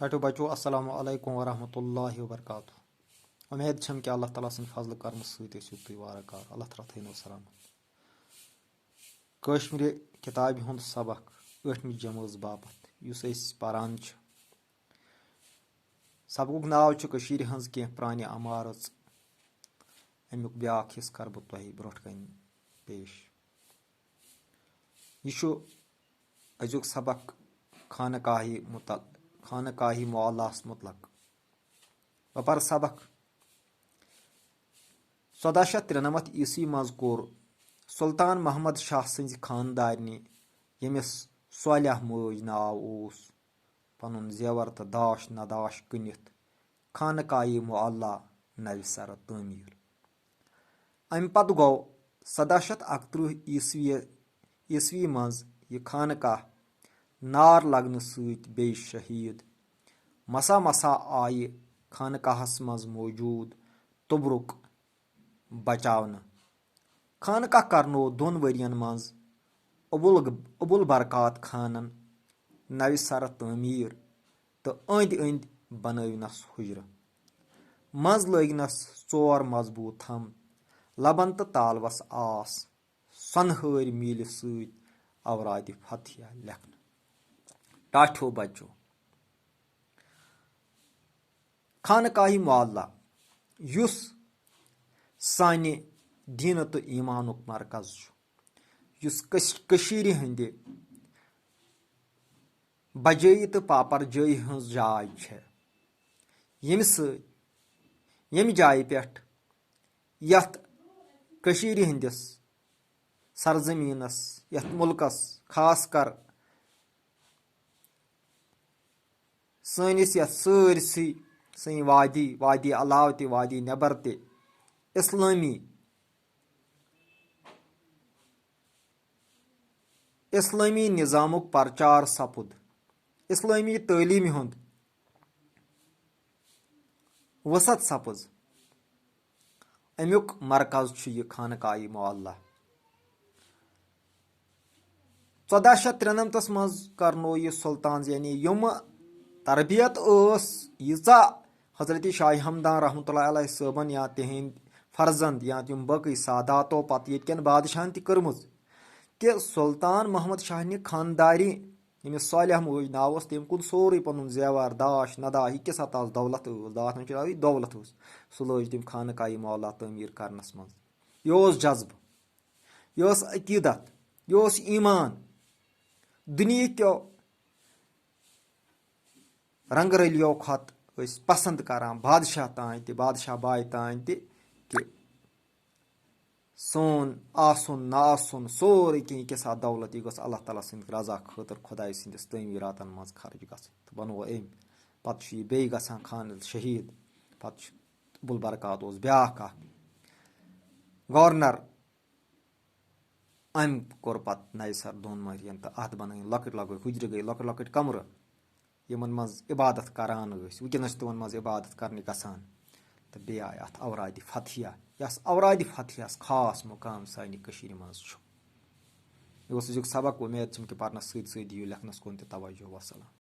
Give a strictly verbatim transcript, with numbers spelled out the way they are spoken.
ٹاٹھو بچو، السلام علیکم ورحمۃ اللہ وبرکاتہ۔ امید چھم کہ اللہ تعالیٰ سٕنٛدِ فضلہٕ کرمہٕ سۭتۍ ٲسِو تُہۍ وارٕ کارٕ۔ اللہ تعالیٰ تھٲینو سلامت۔ کٲشرِ کِتابہِ ہُنٛد سبق، ٲٹھمہِ جمٲژ باپتھ، یُس أسۍ پران چھِ۔ سبقُک ناو چھُ کٔشیٖرِ ہٕنٛز کینٛہہ پرٛانہِ عمارٕژ۔ اَمیُک بیٛاکھ حصہٕ کرٕ بہٕ تۄہہِ برٛونٛٹھ کَنہِ پیش۔ یہِ چھُ أزیُک سبق خانقاہی متعل-، خانقاہی معلیٰ ہَس متعلق۔ بہٕ پَرٕ سبق۔ ژۄداہ شیٚتھ ترٛنَمَتھ عیسوی منٛز کوٚر سلطان محمد شاہ سٕنٛزِ خانٛدارنہِ، ییٚمِس صالح مٲج ناو اوس، پنُن زیور تہٕ داش نداش کٕنِتھ خانقاہی معلیٰ نوِ سرٕ تعمیٖر۔ اَمہِ پتہٕ گوٚو سداہ شیٚتھ اَکترٕہ عیسوی، عیسوی منٛز یہِ خانقاہ نار لگنہٕ سۭتۍ بیٚیہِ شہیٖد۔ مسا مسا آیہِ خانقاہس منٛز موجوٗد توٚبرُک بچاونہٕ۔ خانقاہ کرنوو دۄن ؤرین منٛز ابوال، ابوالبرکات خانن نوِ سرٕ تعمیٖر تہٕ أنٛدۍ أنٛدۍ بنٲونس حُجرٕ۔ منٛز لٲگنس ژور مضبوٗط تھم، لبن تہٕ تالوس آس سۄنہٕ ہٲرۍ میٖلہِ سۭتۍ اورادِ فتحیہ لیکھنہٕ۔ ٹاٹھیو بچو، خانقاہی معلیٰ، یُس سانہِ دیٖنہٕ تہٕ ایٖمانُک مرکز چھُ، یُس کٔش-، کٔشیٖرِ ہٕنٛدِ بجٲیی تہٕ پاپر جٲیی ہٕنٛز جاے چھےٚ، ییٚمہِ سۭتۍ، ییٚمہِ جایہِ پٮ۪ٹھ یَتھ کٔشیٖرِ ہٕنٛدِس سرزمیٖنَس، یَتھ مُلکَس، خاص کر سٲنِس یَتھ سٲرسٕے، سٲنۍ وادی، وادی علاوٕ تہِ، وادی نٮ۪بر تہِ، اِسلٲمی، اِسلٲمی نظامُک پرچار سپُد، اِسلٲمی تعلیٖمہِ ہُنٛد وسعت سپٕز۔ اَمیُک مرکز چھُ یہِ خانقاہی معلیٰ۔ ژۄداہ شیٚتھ ترٛنَمتَس منٛز کرنوو یہِ سلطان، یعنی یِم تربیت ٲس، ییٖژاہ حضرت شاہ ہمدان رحمتہ اللہ علیہ صٲبن یا تِہنٛدۍ فرزند یا تِم باقٕے ساداتو پتہٕ ییٚتہِ کٮ۪ن بادشاہن تہِ کٔرمٕژ، کہِ سلطان محمد شاہ نہِ خانداری، ییٚمِس صالح موج ناو اوس، تٔمۍ کُن سورُے پنُن زیوار، داش، نداش، یہِ کیٛاہ سا تس دولت ٲس، داش نہٕ چھُ، یہِ دولت ٲس، سُہ لٲج تٔمۍ خانقاہی معلیٰ تعمیٖر کرنس منٛز۔ یہِ اوس جذبہٕ، یہِ اوس عقیدت، یہِ اوس ایمان۔ دُنیہکیو رنگ رٔلیو کھۄتہٕ ٲسۍ پسند کران بادشاہ تام تہِ، بادشاہ باے تام تہِ، کہِ سون آسُن نہ آسُن، سورُے کینٛہہ، یہِ کیٛاہ سا دولت، یہِ گٔژھ اللہ تعالیٰ سٕنٛدِ رضا خٲطرٕ خۄداے سٕنٛدِس تعمیٖراتن منٛز خرٕچ گژھٕنۍ۔ تہٕ بنوو أمۍ۔ پتہٕ چھُ یہِ بیٚیہِ گژھان خانہٕ شہیٖد۔ پتہٕ چھُ ابوالبرکات اوس بیٛاکھ اکھ گورنر۔ أمۍ کوٚر پتہٕ نَیہِ سرٕ دۄن مٔہرِین تہٕ اَتھ بنٲوِن لۄکٕٹۍ لۄکٕٹۍ حُجرٕ، گٔے لۄکٕٹۍ لۄکٕٹۍ کمرٕ، یِمن منٛز عبادت کران ٲسۍ، وٕنکیٚنَس چھِ تِمن منٛز عبادت کرنہِ گژھان۔ تہٕ بیٚیہِ آیہِ اَتھ اورادِ فتحیہ، یَس اورادِ فتحیہس خاص مقام سانہِ کٔشیٖرِ منٛز چھُ۔ یہِ اوس أزیُک سبق، اُمید چھم کہِ پرنس سۭتۍ سۭتۍ دِیِو لیکھنس کُن تہِ توجہ۔ وسلام۔